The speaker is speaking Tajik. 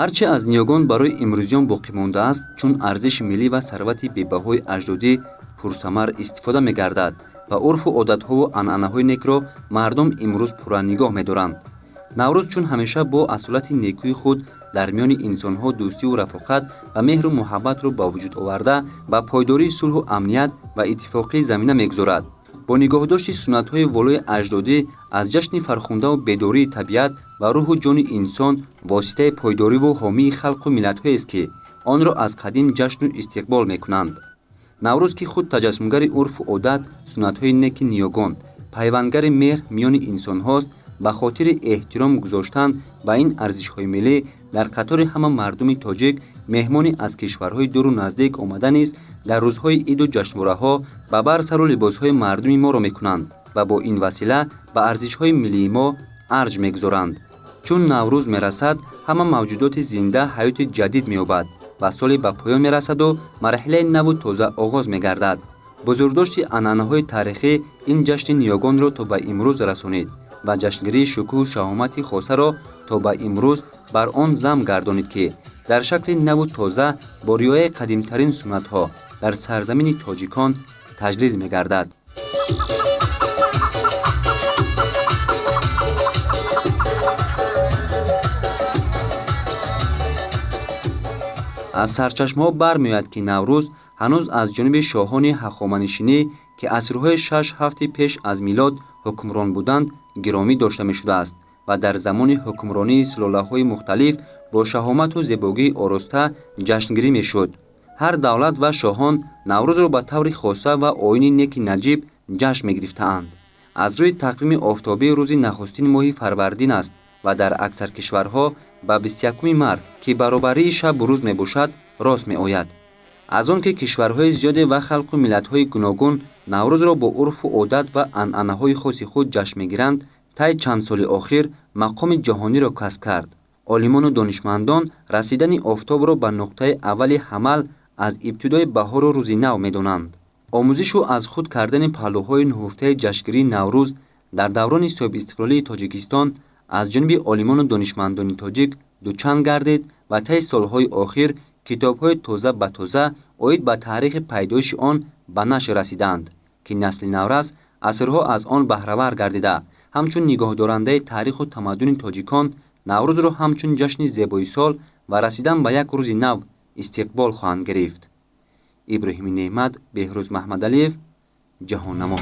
Ҳарче аз ниёгон барои имрӯзиён боқӣ мондааст, чун арзиши миллӣ ва сарвати бебаҳои аҷдодӣ пурсамар истифода мегардад ва урфу одатҳову анъанаҳои некро мардум имрӯз пурра нигоҳ медоранд. Наврӯз чун ҳамеша бо асолати некӯи худ дар миёни инсонҳо дӯстиву рафоқат ва меҳру муҳаббатро ба вуҷуд оварда, ба пойдории сулҳу амният ва иттифоқӣ замина мегузорад. Бо нигоҳдошти суннатҳои волои аҷдодӣ аз ҷашни фархундаву бедории табиат ва рӯҳу ҷони инсон воситаи пойдориву ҳомии халқу миллатҳоест, ки онро аз қадим ҷашну истиқбол мекунанд. Наврӯз, ки худ таҷассумгари урфу одат, суннатҳои неки ниёгон, пайвандгари меҳр миёни инсонҳост, ба хотири эҳтиром гузоштан ба ин арзишҳои миллӣ дар қатори ҳама мардуми тоҷик меҳмони аз кишварҳои дуру наздик омада низ дар рӯзҳои иду ҷашнвораҳо ба бар сару либосҳои мардуми моро мекунанд ва бо ин васила ба арзишҳои миллии мо арҷ мегузоранд. Чун Наврӯз мерасад, ҳама мавҷудоти зинда ҳаёти ҷадид меёбад ва соли ба поён мерасаду марҳилаи наву тоза оғоз мегардад. Бузургдошти анъанаҳои таърихӣ ин ҷашни ниёгонро то ба имрӯз расонид ва ҷашнгирии шукӯҳу шаҳомати хосаро то ба имрӯз бар он зам гардонид, ки дар шакли наву тоза бо риояи қадимтарин суннатҳо дар сарзамини тоҷикон таҷлил мегардад. Аз сарчашмаҳо бармеояд, ки Наврӯз ҳанӯз аз ҷониби шоҳони ҳахоманишинӣ, ки асрҳои 6-7 пеш аз милод ҳукмрон буданд, гиромӣ дошта мешудааст ва дар замони ҳукмронии сулолаҳои мухталиф бо шаҳомату зебогии ороста ҷашнгирӣ мешуд. Ҳар давлат ва шоҳон Наврӯзро ба таври хоса ва оини неки наҷиб ҷашн мегирифтаанд. Аз рӯи тақвими офтобӣ рӯзи нахустини моҳи фарвардин аст ва дар аксар кишварҳо ба 21 март, ки баробарии шабу рӯз мебошад, рост меояд. Аз он ки кишварҳои зиёде ва халқу миллатҳои гуногун Наврӯзро бо урфу одат ва анъанаҳои хоси худ ҷашн мегиранд, тай чанд соли охир мақоми ҷаҳониро касб кард. Олимону донишмандон расидани офтобро ба нуқтаи аввали ҳамал аз ибтидои баҳору рӯзи нав медонанд. Омӯзишу аз худ кардани паҳлӯҳои нуҳуфтаи ҷашнгирии Наврӯз дар даврони соҳибистиқлолии Тоҷикистон аз ҷониби олимону донишмандони тоҷик дучанд гардид ва таи солҳои охир китобҳои тоза ба тоза оид ба таърихи пайдоиши он ба нашр расидаанд, ки насли наврас асрҳо аз он баҳравар гардида, ҳамчун нигоҳдорандаи таъриху тамаддуни тоҷикон Наврӯзро ҳамчун ҷашни зебои сол ва расидан ба як рӯзи нав истиқбол хоҳанд гирифт. Иброҳими Неъмат, Беҳрӯз Маҳмадалиев, Ҷаҳоннамо.